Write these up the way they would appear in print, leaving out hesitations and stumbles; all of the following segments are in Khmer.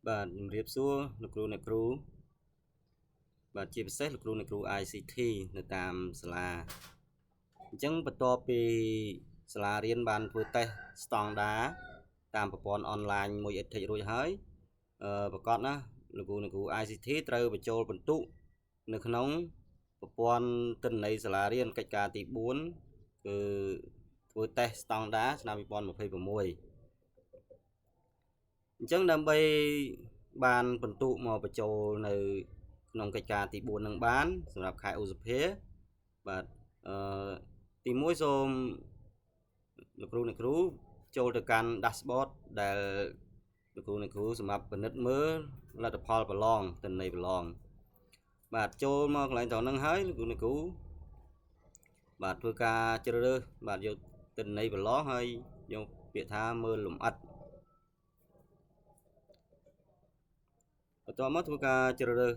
បាទជំរាបសួរលោកគ្រូអ្នកគ្រូបាទជាពិសេសលោកគ្រូអ្នកគ្រូ ICT នៅតាមសាលាអញ្ចឹងបន្ទាប់ពីសាលារៀនបានធ្វើតេស្តស្តង់ដាតាមប្រព័ន្ធអនឡាញមួយ EdTech រួចហើយប្រកាសណាលោកគ្រូអ្នកគ្រូ ICT ត្រូវបញ្ចូលពិន្ទុនៅក្នុងប្រព័ន្ធទិន្នន័យសាលារៀនកិច្ចការទី4គឺធ្វើតេស្តស្តង់ដាឆ្នាំ2026អញ្ចឹងដើម្បីបានពិន្ទុមកបញ្ចូលនៅក្នុងកិច្ចការទី4នឹងបានសម្រាប់ខែឧសភាបាទអឺទី1សូមលោកគ្រូអ្នកគ្រូចូលទៅកាន់ dashboard ដែលលោកគ្រូអ្នកគ្រូសម្រាប់ពិនិត្យមើលលទ្ធផលប្រឡងទិន្នន័យប្រឡងបាទចូលមកកន្លែងត្រង់ហ្នឹងហើយលោកគ្រូអ្នកគ្រូបាទធ្វើការជ្រើសរើសបាទយកទិន្នន័យប្រឡងហើយយកពាក្យថាមើលលម្អិតបន្ទាប់មកធ្វើការជ្រើសរើស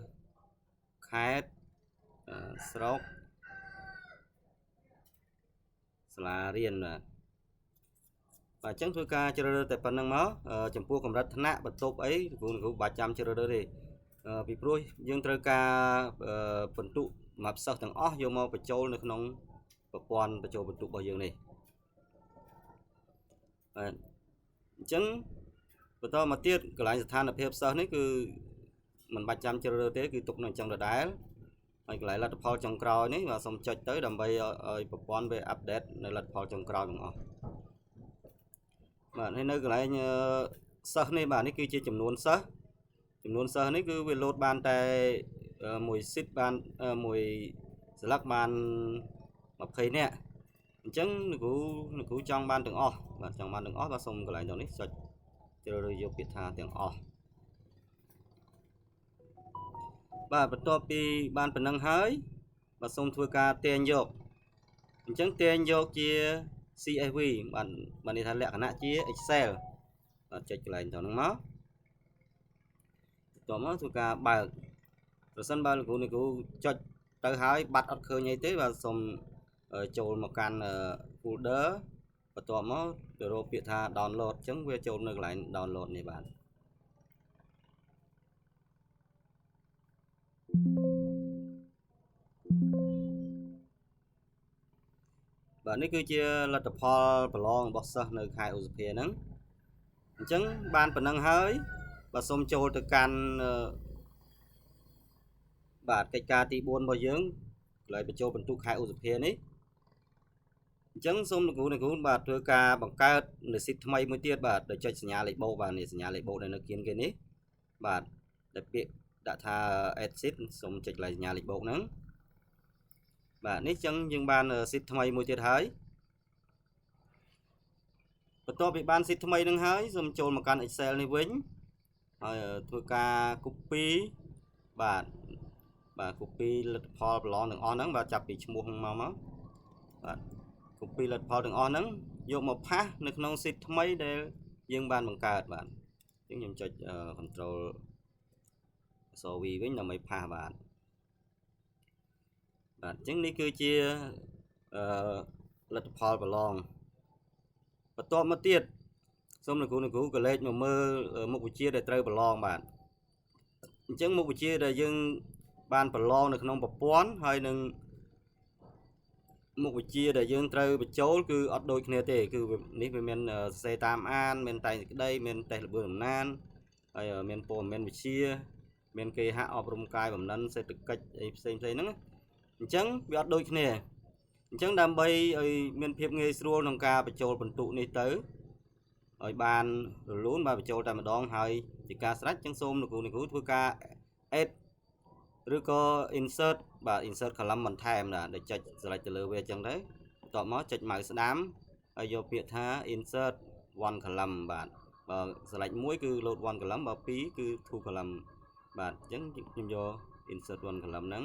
ខេត្តស្រុកសាលារៀនបាទបាទអញ្ចឹងធ្វើការជ្រើសរើសតែប៉ុណ្្នឹងមកចំពោះកម្រិតថ្នាក់បន្ទប់អីគ្រូគ្រូបាច់ចាំជ្រើសរើសទេពីព្រោះយើងត្រូវការពិន្ទុសម្រាប់សិស្សទាំងអស់យកមកបញ្ចូលនៅក្នុងប្រព័ន្ធបញ្ចូលពិន្ទុរបស់យើងនេះបាទអញ្ចឹងបន្តមកទៀតកន្លែងស្ថានភាពសិស្សនេះគឺមិនបាច់ចាំជ្រើសរើសទេគឺទុកនៅអញ្ចឹងដដែលហើយកន្លែងលទ្ធផលចុងក្រោយនេះបាទសូមចុចទៅដើម្បីឲ្យប្រព័ន្ធវាអាប់ដេតនៅលទ្ធផលចុងក្រោយទាំងអស់បាទហើយនៅកន្លែងសិស្សនេះបាទនេះគឺជាចំនួនសិស្សចំនួនសិស្សនេះគឺវាលោតបានតែមួយស៊ីតបានមួយស្លឹកបាន20នាក់អញ្ចឹងលោកគ្រូលោកគ្រូចង់បានទាំងអស់បាទចង់បានទាំងអស់បាទសូមកន្លែងទៅនេះចុចជ្រើសរើសយកពាក្យថាទាំងអស់បាទបន្ទាប់ពីបានប៉ុណ្ណឹងហើយបាទសូមធ្វើការទាញយកអញ្ចឹងទាញយកជា CSV បាទបានន័យថាលក្ខណៈជា Excel បាទចុចកន្លែងទៅហ្នឹងមកបន្ទាប់មកធ្វើការបើកប្រសិនបើលោកគ្រូអ្នកគ្រូចុចទៅហើយបាត់អត់ឃើញអីទេបាទសូមចូលមកកាន់ folder បន្ទាប់មកទៅរកពាក្យថា download អញ្ចឹងវាចូលនៅកន្លែង download នេះបាទបាទនេះគឺជាលទ្ធផលប្រឡងរបស់សិស្សនៅខែឧសភាហ្នឹងអញ្ចឹងបានប៉ុណ្ណឹងហើយបាទសូមចូលទៅកាន់បាទកិច្ចការទី4របស់យើងកន្លែងបញ្ចូលពិន្ទុខែឧសភានេះអញ្ចឹងសូមលោកគ្រូអ្នកគ្រូបាទធ្វើការបង្កើតនិស្សិតថ្មីមួយទៀតបាទដោយចុចសញ្ញាលេខបូកបាទនេះសញ្ញាលេខបូកនៅគៀនគេនេះបាទដែលពាក្យដាក់ថា add sheet សូមចុចកន្លែងសញ្ញាលេខបូកហ្នឹងបាទនេះអញ្ចឹងយើងបាន sheet ថ្មីមួយទៀតហើយបន្ទាប់ពីបាន sheet ថ្មីនឹងហើយសូមចូលមកកាន់ Excel នេះវិញហើយធ្វើការ copy បាទបាទ copy លទ្ធផលប្រឡងទាំងអស់ហ្នឹងបាទចាប់ពីឈ្មោះហ្នឹងមកបាទ copy លទ្ធផលទាំងអស់ហ្នឹងយកមកផាសនៅក្នុង sheet ថ្មីដែលយើងបានបង្កើតបាទអញ្ចឹងខ្ញុំចុច control អក្សរ V វិញដើម្បីផាសបាទបាទអញ្ចឹងនេះគឺជាអឺលទ្ធផលប្រឡងបន្ទាប់មកទៀតសូមលោកគ្រូអ្នកគ្រូក៏លេខមកមើលមុខវិជ្ជាដែលត្រូវប្រឡងបាទអញ្ចឹងមុខវិជ្ជាដែលយើងបានប្រឡងនៅក្នុងប្រព័ន្ធហើយនឹងមុខវិជ្ជាដែលយើងត្រូវបញ្ចូលគឺអត់ដូចគ្នាទេគឺនេះវាមានសរសេរតាមអានមានតែងសេចក្តីមានតេស្តល្បឿនអំណានហើយមានព័ត៌មានវិទ្យាមានគេហៈអប់រំកាយបំណិនសេដ្ឋកិច្ចអីផ្សេងផ្សេងហ្នឹងអញ្ចឹងវាអត់ដូចគ្នាអញ្ចឹងដើម្បីឲ្យមានភាពងាយស្រួលក្នុងការបញ្ចូលពិន្ទុនេះទៅឲ្យបានរលូនបាទបញ្ចូលតែម្ដងហើយជាការស្រេចចឹងសូមលោកគ្រូអ្នកគ្រូធ្វើការ add ឬក៏ insert បាទ insert column បន្ថែមណាដែលចុច select ទៅលើវាអញ្ចឹងទៅបន្ទាប់មកចុច mouse ស្ដាំហើយយកពាក្យថា insert one column បាទបើ select មួយគឺ load one column បើ2គឺ two column បាទអញ្ចឹងខ្ញុំយក insert one column ហ្នឹង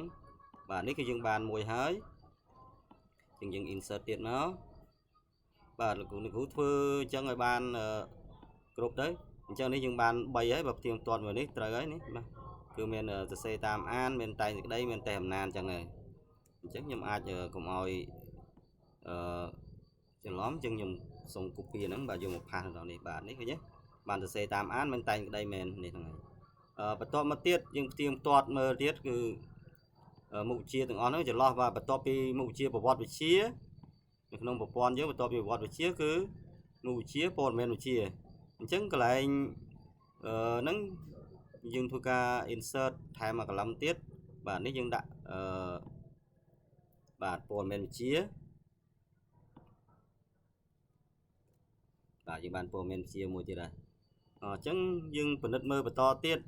បាទនេះគឺយើងបានមួយហើយអញ្ចឹងយើង insert ទៀតមកបាទលោកគ្រូអ្នកគ្រូធ្វើអញ្ចឹងឲ្យបានគ្រប់ទៅអញ្ចឹងនេះយើងបាន3ហើយបើផ្ទៀងផ្ទាត់មួយនេះត្រូវហើយនេះបាទគឺមានសរសេរតាមអានមានតែងសេចក្តីមានតេស្តអំណានអញ្ចឹងហើយអញ្ចឹងខ្ញុំអាចកុំឲ្យអឺច្រឡំអញ្ចឹងខ្ញុំសូម copy ហ្នឹងបាទយកមកផាសនៅដល់នេះបាទនេះឃើញទេបានសរសេរតាមអានមានតែងក្តីមែននេះហ្នឹងហើយ បន្ទាប់មកទៀតយើងផ្ទៀងផ្ទាត់មើលទៀតគឺមុខវិជ្ជាទាំងអស់ហ្នឹងចន្លោះបាទបន្ទាប់ពីមុខវិជ្ជាប្រវត្តិវិទ្យានៅក្នុងប្រព័ន្ធយើងបន្ទាប់ពីប្រវត្តិវិទ្យាគឺមុខវិជ្ជាព័ត៌មានវិទ្យាអញ្ចឹងកន្លែងអឺហ្នឹងយើងធ្វើការ insert ថែមមួយកលឹមទៀតបាទនេះយើងដាក់អឺបាទព័ត៌មានវិទ្យាបាទយើងបានព័ត៌មានវិទ្យាមួយទៀតហើយអញ្ចឹងយើងពិនិត្យមើលបន្តទៀត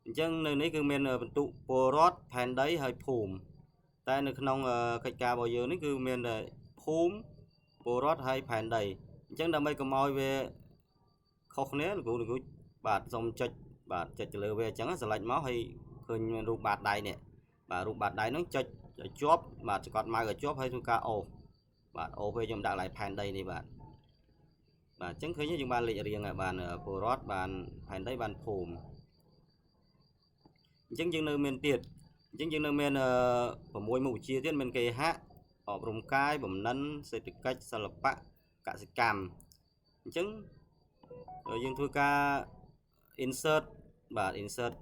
អញ្ចឹងនៅនេះគឺមានបន្ទុកពលរដ្ឋផែនដីហើយភូមិតែនៅក្នុងកិច្ចការរបស់យើងនេះគឺមានតែភូមិពលរដ្ឋហើយផែនដីអញ្ចឹងដើម្បីកុំឲ្យវាខុសគ្នាលោកគ្រូលោកគ្រូបាទសូមចុចបាទចុចទៅលើវាអញ្ចឹងស្រឡាច់មកហើយឃើញមានរូបបាតដៃនេះបាទរូបបាតដៃហ្នឹងចុចឲ្យជាប់បាទចកត់ម៉ៅឲ្យជាប់ហើយធ្វើការអូសបាទអូសពេលខ្ញុំដាក់ឡើងផែនដីនេះបាទបាទអញ្ចឹងឃើញយើងបានលេខរៀងហើយបានពលរដ្ឋបានផែនដីបានភូមិអញ្ចឹងយើងនៅមានទៀតអញ្ចឹងយើងនៅមាន6មុខវិជ្ជាទៀតមានគេហៈអប់រំកាយបំណិនសេដ្ឋកិច្ចសិល្បៈកសិកម្មអញ្ចឹងយើងធ្វើការ insert បាទ insert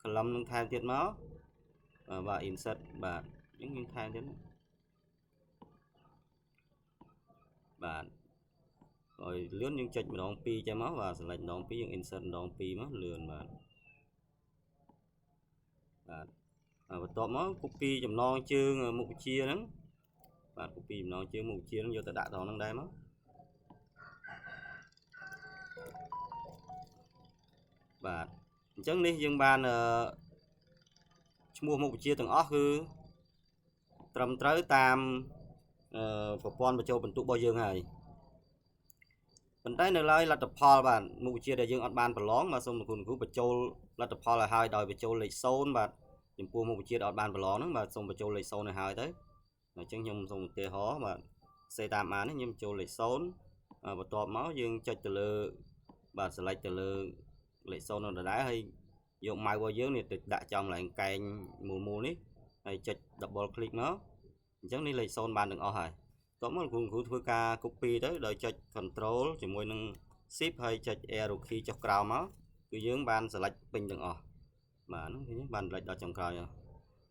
column នឹងថែមទៀតមកបាទ insert បាទអញ្ចឹងយើងថែមទៀតបាទឲ្យលឿនយើងចុចម្ដង2ចាំមកបាទ select ម្ដង2យើង insert ម្ដង2មកលឿនបាទបាទបន្ទាប់មក copy ចំណងជើងមុខវិជ្ជាហ្នឹងបាទ copy ចំណងជើងមុខវិជ្ជាហ្នឹងយកទៅដាក់ត្រង់ហ្នឹងដែរមកបាទអញ្ចឹងនេះយើងបានឈ្មោះមុខវិជ្ជាទាំងអស់គឺត្រឹមត្រូវតាមប្រព័ន្ធបញ្ចូលពិន្ទុរបស់យើងហើយប៉ុន្តែនៅឡើយលទ្ធផលបាទមុខវិជ្ជាដែលយើងអត់បានប្រឡងបាទសូមលោកគ្រូបញ្ចូលលទ្ធផលឲ្យហើយដោយបញ្ចូលលេខ0បាទចំពោះមុខវិជ្ជាដែលអត់បានប្រឡងហ្នឹងបាទសូមបញ្ចូលលេខ0ឲ្យហើយទៅអញ្ចឹងខ្ញុំសូមឧទាហរណ៍បាទសេតាមអាននេះខ្ញុំចូលលេខ0បន្ទាប់មកយើងចុចទៅលើបាទ select ទៅលើលេខ0នៅដដែលហើយយកម៉ៅរបស់យើងនេះទៅដាក់ចំកន្លែងកែងមូលមូលនេះហើយចុច double click មកអញ្ចឹងនេះលេខ0បានទាំងអស់ហើយតោះមកលោកគ្រូធ្វើការ copy ទៅដោយចុច control ជាមួយនឹង shift ហើយចុច arrow key ចុះក្រោមមកគឺយើងបាន select ពេញទាំងអស់បាទហ្នឹងឃើញបាន select ដល់ចុងក្រោយ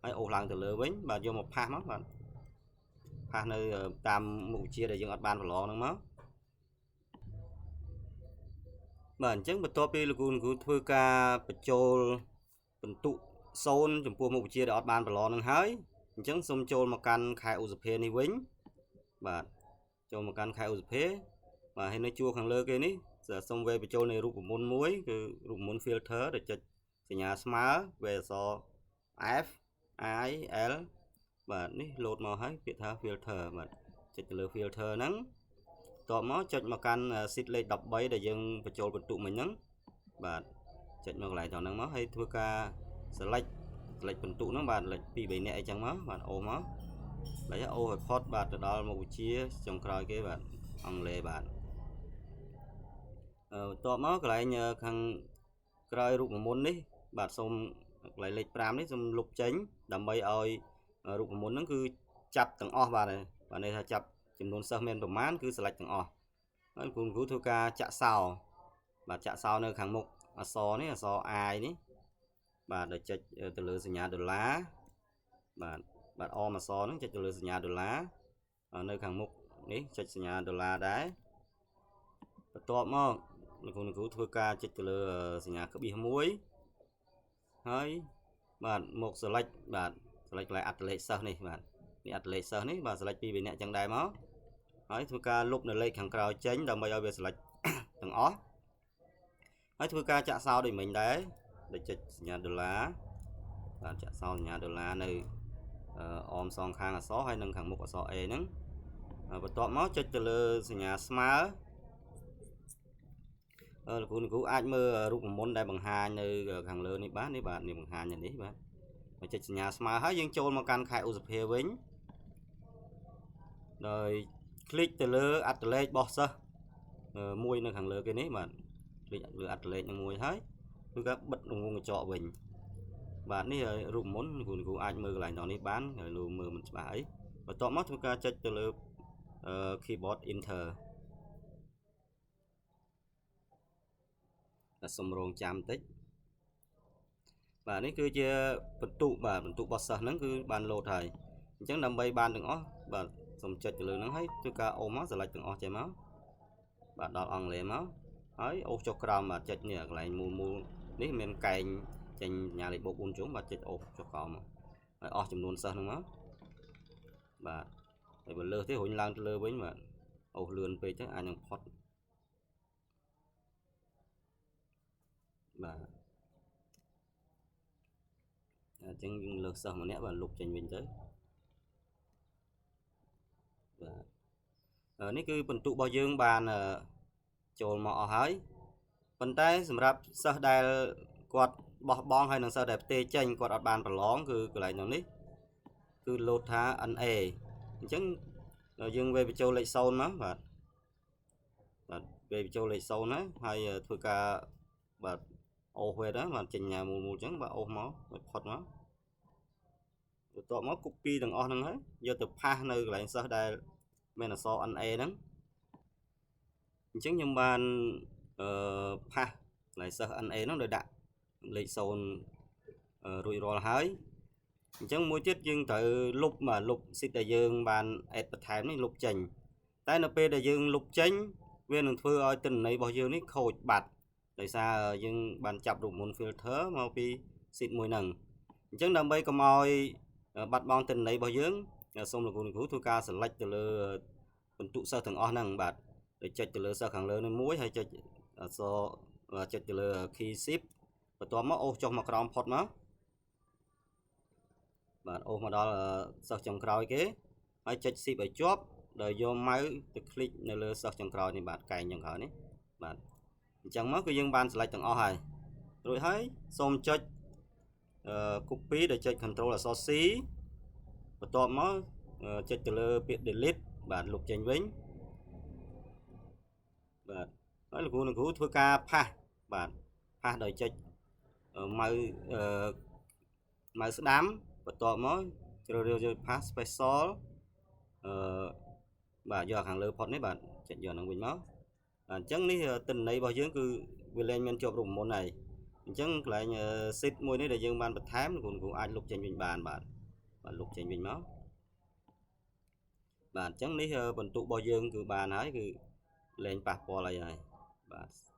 ហើយអូសឡើងទៅលើវិញបាទយកមកផាសមកបាទផាសនៅតាមមុខវិជ្ជាដែលយើងអត់បានប្រឡងហ្នឹងមកបាទអញ្ចឹងបន្ទាប់ពីលោកគ្រូធ្វើការបញ្ចូលពិន្ទុ0ចំពោះមុខវិជ្ជាដែលអត់បានប្រឡងនឹងហើយអញ្ចឹងសូមចូលមកកាន់ខែឧសភានេះវិញបាទចូលមកកាន់ខែឧសភាបាទហើយនៅជួរខាងលើគេនេះសូមវេបញ្ចូលនៃរូបមន្តមួយគឺរូបមន្ត filter ដែលចុចសញ្ញាស្មើវេអក្សរ F I L បាទនេះលោតមកហើយពាក្យថា filter បាទចុចទៅលើ filter ហ្នឹងតបមកចុចមកកាន់ sheet លេខ13ដែលយើងបញ្ចូលពិន្ទុមិញហ្នឹងបាទចុចមកកន្លែងត្រង់ហ្នឹងមកហើយធ្វើការ select ពិន្ទុហ្នឹងបាទលេខ2 3នាក់អីចឹងមកបាទអូមកលេខអូឲ្យផុតបាទទៅដល់មុខវិជ្ជាចុងក្រោយគេបាទអង់គ្លេសបាទបន្ទាប់មកកន្លែងខាងក្រោយរូបមន្តនេះបាទសូមកន្លែងលេខ5នេះសូមលុបចេញដើម្បីឲ្យរូបមន្តហ្នឹងគឺចាប់ទាំងអស់បាទបាទន័យថាចាប់ចំនួនសិស្សមានប្រមាណគឺ select ទាំងអស់ហើយគ្រូធ្វើការចាក់សោបាទចាក់សោនៅខាងមុខអក្សរនេះអក្សរ I នេះបាទដោយចុចទៅលើសញ្ញាដុល្លារបាទបាទអមអក្សរហ្នឹងចុចទៅលើសញ្ញាដុល្លារនៅខាងមុខនេះចុចសញ្ញាដុល្លារដែរបន្ទាប់មកលោកគ្រូធ្វើការចុចទៅលើសញ្ញាក្បៀសមួយហើយបាទមក select បាទ select កន្លែងអត្តលេខសិស្សនេះបាទនេះអត្តលេខសិស្សនេះបាទ select ពីរនាក់ចឹងដែរមកហើយធ្វើការលុបនៅលេខខាងក្រោយចេញដើម្បីឲ្យវា select ទាំងអស់ហើយធ្វើការចាក់សោដូចមិញដែរដោយចុចសញ្ញាដុល្លារបាទចាក់សោសញ្ញាដុល្លារនៅអមសងខាងអក្សរហើយនិងខាងមុខអក្សរ A ហ្នឹងបន្ទាប់មកចុចទៅលើសញ្ញាស្មើលោកគ្រូអាចមើលរូបមន្តដែលបង្ហាញនៅខាងលើនេះបាទនេះបាទនេះបង្ហាញនៅនេះបាទចុចសញ្ញាស្មើហើយយើងចូលមកកាន់ខែឧសភាវិញដោយ click ទៅលើអត្តលេខរបស់សិស្សមួយនៅខាងលើគេនេះបាទ click លើអត្តលេខនឹងមួយហើយគឺការបិទរង្វង់កញ្ចក់វិញបាទនេះរូបមន្តគ្រូអាចមើលកន្លែងនេះបានហើយលោកមើលមិនច្បាស់អីបន្ទាប់មកធ្វើការចុចទៅលើ keyboard enter តែសុំរងចាំតិច បាទនេះគឺជាបន្ទុកបាទបន្ទុករបស់សិស្សហ្នឹងគឺបានលោតហើយអញ្ចឹងដើម្បីបានទាំងអស់បាទសូមចុចទៅលើហ្នឹងហើយធ្វើការអូសមក select ទាំងអស់ចេះមកបាទដល់អង់គ្លេសមកហើយអូសចុះក្រោមបាទចុចនេះកន្លែងមូលមូលនេះមានកែងចេញសញ្ញាលេខបូក4ជុំបាទចុចអូសចុះក្រោមមកហើយអស់ចំនួនសិស្សហ្នឹងមកបាទហើយបើលើសទេរុញឡើងទៅលើវិញបាទអូសលឿនពេកទៅអាចនឹងផុតបាទអញ្ចឹងយើងលើសសិស្សម្នាក់បាទលុបចេញវិញទៅបាទនេះគឺបន្ទុករបស់យើងបានចូលមកអស់ហើយប៉ុន្តែសម្រាប់សិស្សដែលគាត់បោះបង់ហើយនឹងសិស្សដែលផ្ទេរចេញគាត់អត់បានប្រឡងគឺកន្លែងនេះគឺលោតថា NA អញ្ចឹងយើងវាបញ្ចូលលេខ0មកបាទបាទវាបញ្ចូលលេខ0ណាហើយធ្វើការបាទអូសវាទៅបាទចេញញ៉ាមូលមូលអញ្ចឹងបាទអូសមកឲ្យផុតមកបន្ទាប់មក copy ទាំងអស់ហ្នឹងហើយយកទៅ paste នៅកន្លែងសិស្សដែលមានអក្សរ NA ហ្នឹងអញ្ចឹងខ្ញុំបានអឺ paste កន្លែងសិស្ស NA ហ្នឹងដោយដាក់លេខ0រួចរាល់ហើយអញ្ចឹងមួយទៀតយើងត្រូវលុបបាទលុប sheet ដែលយើងបាន add បន្ថែមនេះលុបចេញតែនៅពេលដែលយើងលុបចេញវានឹងធ្វើឲ្យទិន្នន័យរបស់យើងនេះខូចបាត់ដោយសារយើងបានចាប់រូបមន្ត filter មកពី sheet មួយហ្នឹងអញ្ចឹងដើម្បីកុំឲ្យបាត់បង់ទិន្នន័យរបស់យើងសូមលោកគ្រូអ្នកគ្រូធ្វើការ select ទៅលើបន្ទុកសិស្សទាំងអស់ហ្នឹងបាទដោយចុចទៅលើសិស្សខាងលើនេះមួយហើយចុចអក្សរចុចទៅលើ key shift បន្ទាប់មកអូសចុះមកក្រោមផុតមកបាទអូសមកដល់សិស្សចុងក្រោយគេហើយចុច shift ឲ្យជាប់ដោយយក mouse ទៅ click នៅលើសិស្សចុងក្រោយនេះបាទកែងចុងក្រោយនេះបាទអញ្ចឹងមកគឺយើងបាន select ទាំងអស់ហើយរួចហើយសូមចុចអឺ copy ដោយចុច control អក្សរ C បន្ទាប់មកចុចទៅលើពាក្យ delete បាទលុបចេញវិញបាទហើយលោកគ្រូលោកគ្រូធ្វើការ paste បាទ paste ដោយចុច mouse អឺ mouse ស្ដាំបន្ទាប់មកជ្រើសរើសយក paste special អឺបាទយកខាងលើផុតនេះបាទចុចយកហ្នឹងវិញមកអញ្ចឹងនេះទិន្នន័យរបស់យើងគឺវាលែងមានជាប់រូបមន្តហើយអញ្ចឹងកន្លែង sheet មួយនេះដែលយើងបានបន្ថែមលោកគ្រូអាចលុបចេញវិញបានបាទបាទលុបចេញវិញមកបាទអញ្ចឹងនេះបន្ទុករបស់យើងគឺបានហើយគឺលែងប៉ះពាល់អីហើយបាទ។